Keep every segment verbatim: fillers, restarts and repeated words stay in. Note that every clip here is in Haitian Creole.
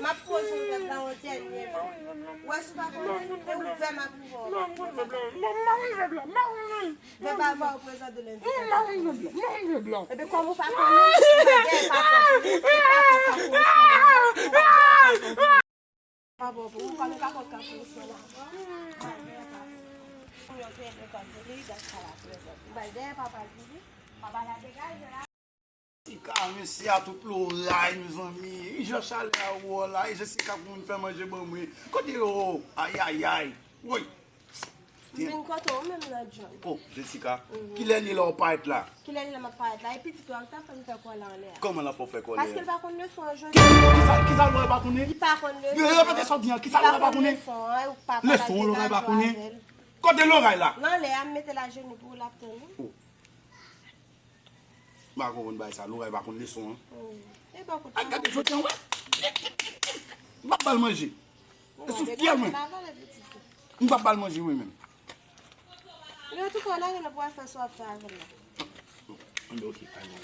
M ap poze w vèb la yon dènye fwa. Ou wè si w pa konnen, e ou vè m ap rive w. Vèb a va ou prezante lendi. Ebyen, kòm ou pa konnen, ou bay dèyè papa w pou li. Ou pa konn ka konn. Papa w pou ou, kòm ou pa konn ka konn, se la. Pou yo te de kòd pou li, dan sa la prezante. Ou bay dèyè papa l pou li. Papa la degaje la. Ti ka, mesye a tout loray, mezanmi. Jan chalè a wè w la, e Jessica pou moun fè manje ban mwen. Kote yo? Ayayay. Woy. M vin kote w menm nan John. Oh, Jessica. Kilè l ye lè w parèt la? Kilè l ye lè m ap parèt la? E pitit ou a ki t ap fè m fè kòlè anlè a. Kòman l ap fè w fè kòlè? Paske l pa konn leson an jodi. Kisa, kisa loray pa konnen? Li pa konn leson an. Repete sa w di an. Kisa loray pa konnen? Li pa konn leson an. Ou papa pa degaje avè l. Leson an loray pa konnen? Kote loray la? Nan lè a, m mete l ajenou pou l ap tann ou. Oh. M pa konprann bagay sa, loray pa konn leson an. Hmm. E pa konn. Ay, gade, jodi an, wè. M p ap ba l manje. E sou fyèl mwen. M p ap ba l manje, mwen menm. Men antouka, w lage nan pou w al fè sa w ap fè avè l la. Anben, oke, anben.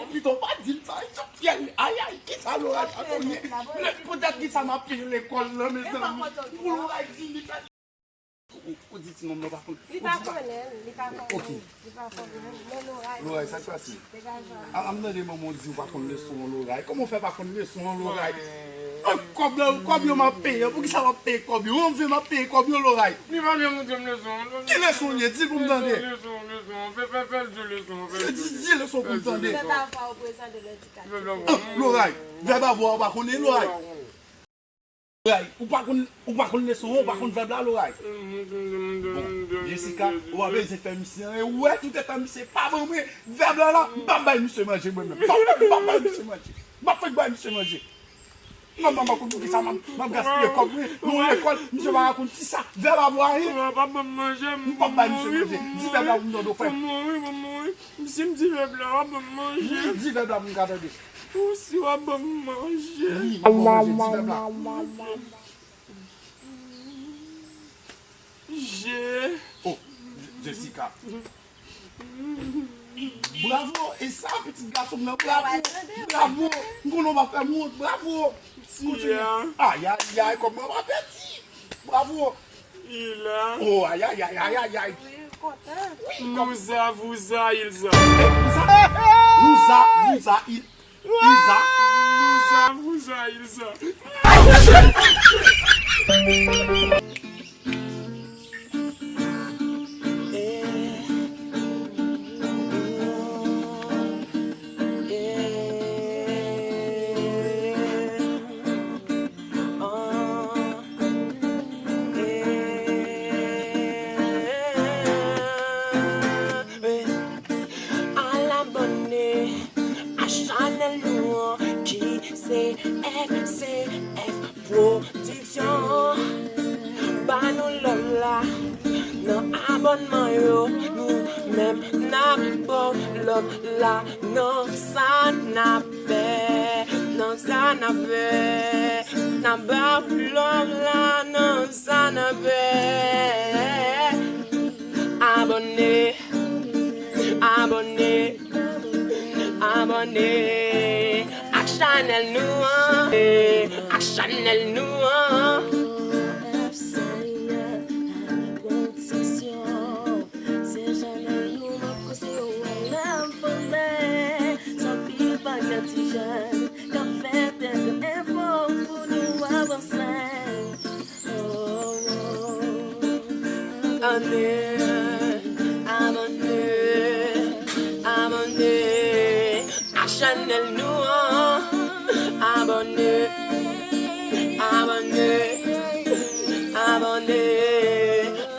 Ou pito pa di l sa, e sou fyèl. Ay, ay, kisa loray pa konnen? Poutèt kisa m ap peye lekòl nan, mezanmi? Pou loray di li pa Ou, ou, ou di ti nonm nan pa konn. Li pa konnen, li pa konnen. Li pa konnen. Men loray. Loray, sa k pase? Degaje w. A, a m tande manman w di ou pa konn leson an, loray. Kòman w fè pa konn leson an, loray? Kòb la, kòb yo m ap peye. Poukisa m ap peye kòb yo? Anfen, m ap peye kòb yo, loray. Li pa vle montre m leson an. Ki leson l ye? Di l pou m tande. Leson, leson, leson. Fè, fè, fè l di leson an, fè l di leson. Di, di leson pou m tande. Vèb avwa ou prezan de lendikasyon. Loray. Vèb avwa ou pa konnen, loray. Loray, ou pa konn, ou pa konn leson an, ou pa konn vèb la, loray. Bon, Jessica, ou pa bezwen fè misye anyen. Ou wè, tout etan misye pa ban mwen vèb la la, m p ap bay misye manje mwen menm. M p ap, m p ap bay misye manje. M p ap fèk bay misye manje. Mwen, mwen, mwen konn poukisa m ap, m ap gaspiye kòb mwen. Nou lekòl, misye pa konn kisa. Vèb avwa ye. Ou pa ban m manje, m p ap bay misye manje. Di vèb la pou m tande w, frè. M mouri, m mouri. Si m di vèb la, w ap ban m manje. Wi, di vèb la pou m ka tande. Ou si w ap ban m manje. Wi, m ap ban w manje, di vèb la. Je. Oh, Jessica. Bravo, e sa, pitit gason m nan, bravo. Bravo. M konnen w pa fè m wont, bravo. Kontinye. Ayayay, kòman w pa pèdi? Bravo. Il a. Oh, ayayay, ayayay. Wi, kontan. Wi, kòm. Nous a, vous a, ils a. Eh, vous a. Nous a, vous a, il, ils a. Nous a, vous a, ils a. Al abòne a chanèl nou an ki se F C F Pwodiksyon. Ba nou love la nan abònman yo, nou menm n ap ba w love la nan sa n ap fè, nan sa n ap fè. N ap ba w love la nan sa n ap fè. Abòne, abòne, abòne ak chanèl nou an, ak chanèl nou an. F C F Pwodiksyon. Se chanèl nou an, konseye w al abòne. Sa pil bagay ti jèn k ap fè tèt enfo pou nou avanse. Oh, oh. Abòne, abòne, abòne ak chanèl nou an. Abòne, abòne, abòne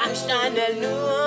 ak chanèl nou an.